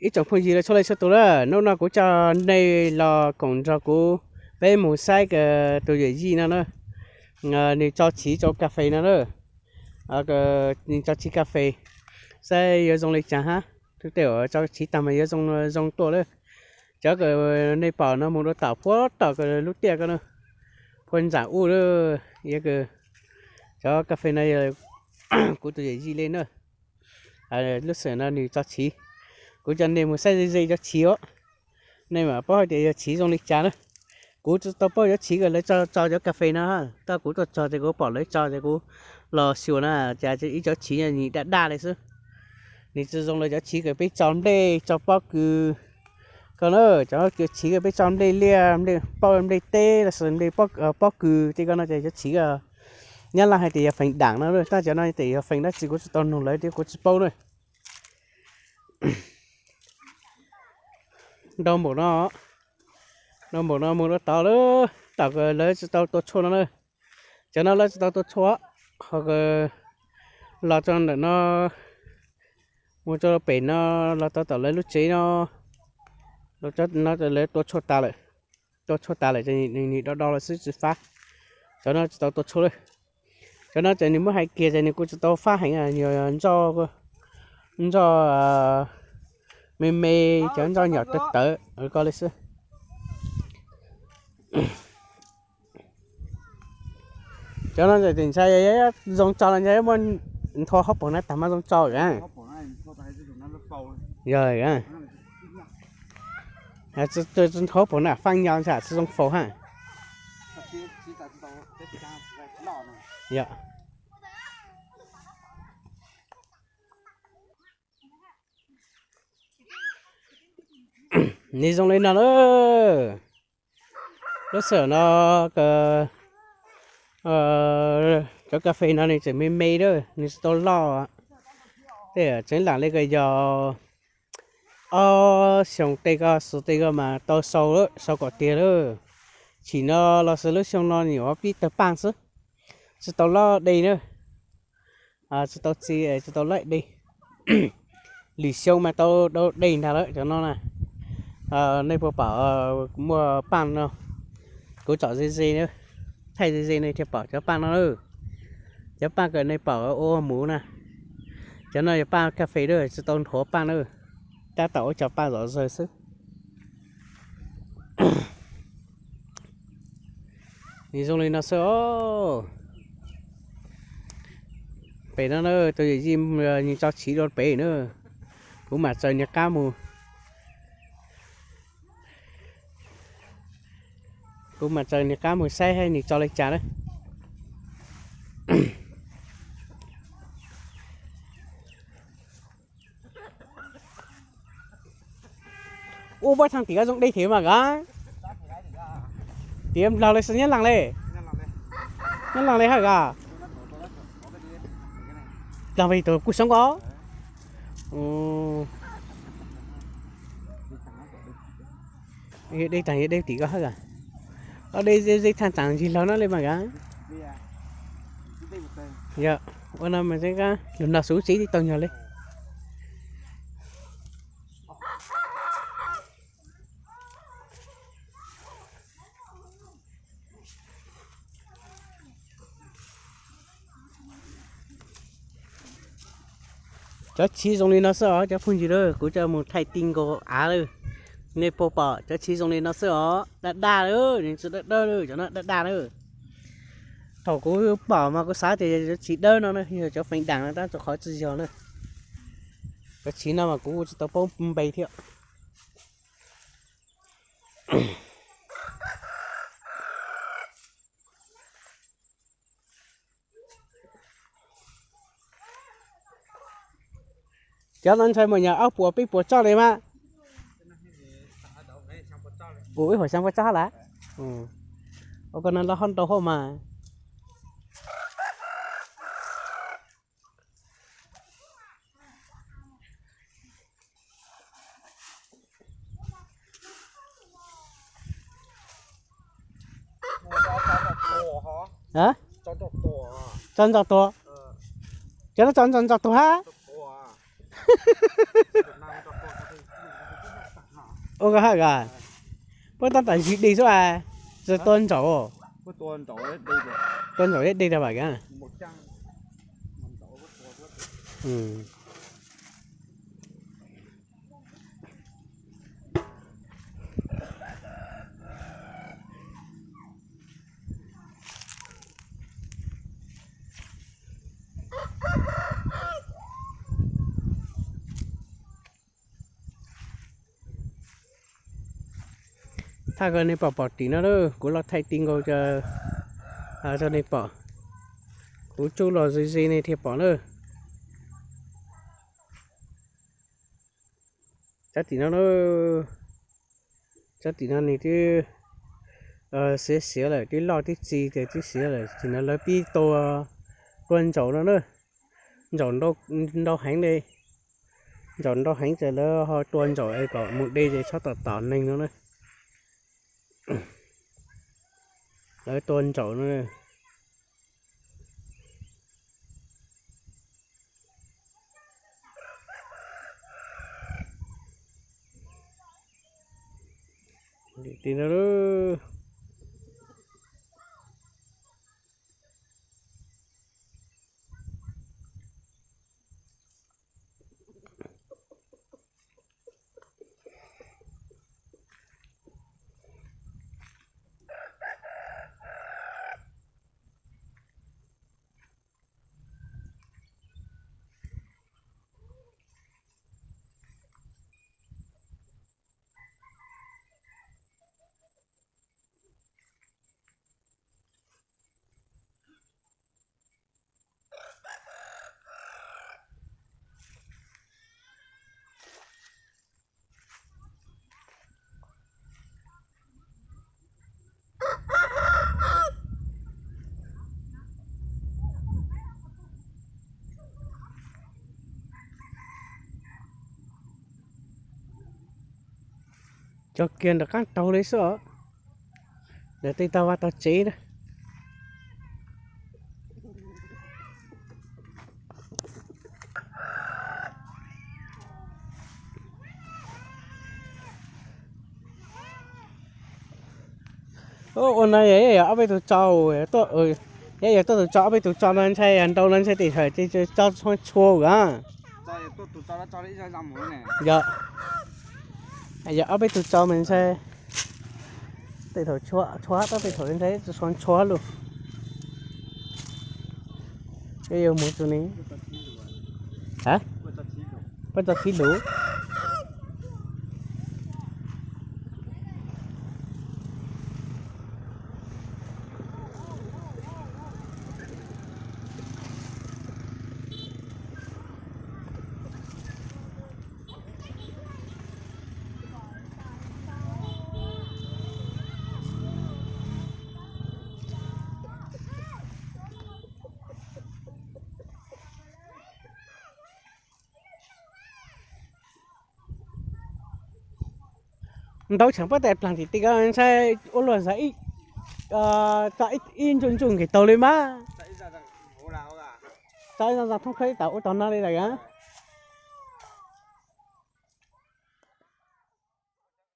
Ib tsoom phooj ywg los txhua leej txhua tus na, hnub no kuv coj nej los koom nrog kuv peb mus saib tus yawm yij no na, nws tso chiv rau kas fes no na. Nws tso chiv kas fes, saib yuav zoo li cas hab. Tej uas tso chiv tag mas yuav zoo zoo tuaj lawm. Cov uas nej pom no mus dua tom puag tom lub tiaj ko na, puag nram ub lawm. Cov kas fes no yog kuv tus yawm yij li na. Lub sij hawm no nws tso chiv, kuv coj nej mus saib ze ze cov chiv os. Nej mam paub hais tias yog chiv zoo li cas na. Kuv tsis tau paub cov chiv uas lawv tso tso cov kas fes no, tab kuv tuaj txog ces kuv pom lawv tso ces kuv los xyuas na, cas ib cov chiv nws daj daj li xwb. Nws tsis zoo li cov chiv uas peb tso nplej tso pob kws ko na. Cov chiv uas peb tso nplej liaj, nplej pauj, nplej teb los sis nplej pob kws tej ko no ces cov chiv Nyab Laj hais tias yog feem dam no, tab cov no tias yog feem dab tsi kuv tsis tau nug lawv thiab kuv tsis paub na. Ntau npaum no, ntau npaum no mus rau tod lawm, tom uas lawv tsis tau tua tshuaj no na. Cov no lawv tsis tau tua tshuaj, ho los txog ntawm no, mus txog pem no, los txog tom lawv lub tsev no, no lawv tua tshuaj tas lawm. Tua tshuaj tas lawm ces nws do do lawm xwb tsis fab. Cov no tsis tau tua tshuaj lawm. Cov no ces nws muab hais kiag ces nws kuj tsis tau fab heev, nws ntsoj me me, cov ntsoj nyom tawv tawv ko li xwb. Cov no ntshai zoo tso los ntshai muaj nthua hauv paus na tas mas zoo tso. Yog, nthua hauv paus na faaj nyo ntshai tsis zoo faus ha. Yog. Nws zoo li no lawm. Lub sij hawm no cov kas fes no nws tseem me me lawm, nws tsis tau loj. Tej tseev lam li ko yog ob xyoos tej ko xwb tej ko mas tau sau lawm, sau kom tiag lawm. Chim no los sis lub xyoo no nws yuav pib tawg paaj xwb, tsis tau loj dej na. Tsis tau txi, tsis tau loj dej. Lwm xyoo mas tau dau dej ntag lawm cov no na. Nej puas pom muaj paaj no? Kuv tsom ze ze, thaij ze ze nej thiaj pom cov paaj no na. Cov paaj uas nej pom ua muv na, cov no yog paaj kas fes lawm, tsis tau nthuav paaj na, tab tom ua cov paaj zom zaws xwb. Nws zoo li no xwb os. Pem no na, tus yawm yij nws tso chiv dua pem na, kuv mam tsaws nws qab mus. Kuv mam tsaws nws qab mus saib nws tso li cas na. Ub, pab thaaj tim ko zoo dej thiab mas koj. Tiav nplog li xwb Nyab Laaj li. Nyab Laaj li hab koj. Nplog pem tus kuj xyoob ko. Dej taag dej tim ko hab koj. Ob dej ze thaaj taam ntsig log no li mas koj. Yog, ua no mas lug nrog xuv tsev tib tau nyuag li. Cov chiv zoo li no xwb os cov phooj ywg, kuv coj mus thaij ti nkaus av lawm. Nej puas pom cov chiv zoo li no xwb os, daj daj lawm, nws tsis dawb dawb lawm, cov no daj daj lawm. Thaum kuv pom mas kuv xav tias cov chiv dawb no na yog cov feem dam no tab rau qhov tsis yog na. Cov chiv no mas kuv tsis tau paub npe thiab. Cov no ntshai mas nyuag ob puas peb puas tsob li mas. Ua ib huam xyaa puas tsob hab lawm. Ua koj no loj hab ntau hab mas. Tso ntsoog tuag. Cov no tso ntsoog ntsoog tuag hab. Ua koj haj as, puab tab tom zis deg xwb as, tua ntsaum, tua ntsaum ib deg rau vam as. Thaj ko nej pom pom tim no lawm, kuv los thaij ti nkaus rau nej pom. Kuv tsuj los ze ze nej thiaj pom na. Tsob tim no, tsob tim no nws twb xiav xiav lawm, twb loj twb txi tias twb xiav lawm, tim no lawv pib tua, tua ntsaum no na. Ntsaum ntau heev li, ntsaum ntau heev ces lawv ho tua ntsaum es kom mus deb ces txhob tom tom neeg no na. Lawv tua ntsaum no. Tim no. Cov kiag nram qab taug li xwb os. Ntawm tej tog vaj tog tsev na. Ua no yog ob peb tug tso, yog tuaj tus tso, ob peb tug tso no ntshai nrau no ntshai tim thawm tso txhua txhua a. Yog ob peb tug tso mas ntshai, tej thaum tshua tshua tab tej thaum ntshai tso tshua lug. Yuav mus txug ni, puab tso txhib lug. Ntau tseem puab tais plaag tim ti ko ntshai ua luaj zag ib ntsuj ntsuj nkeeg taug li mas. Tso ib zag thoob khaub ib tawm ua tog no li lawm.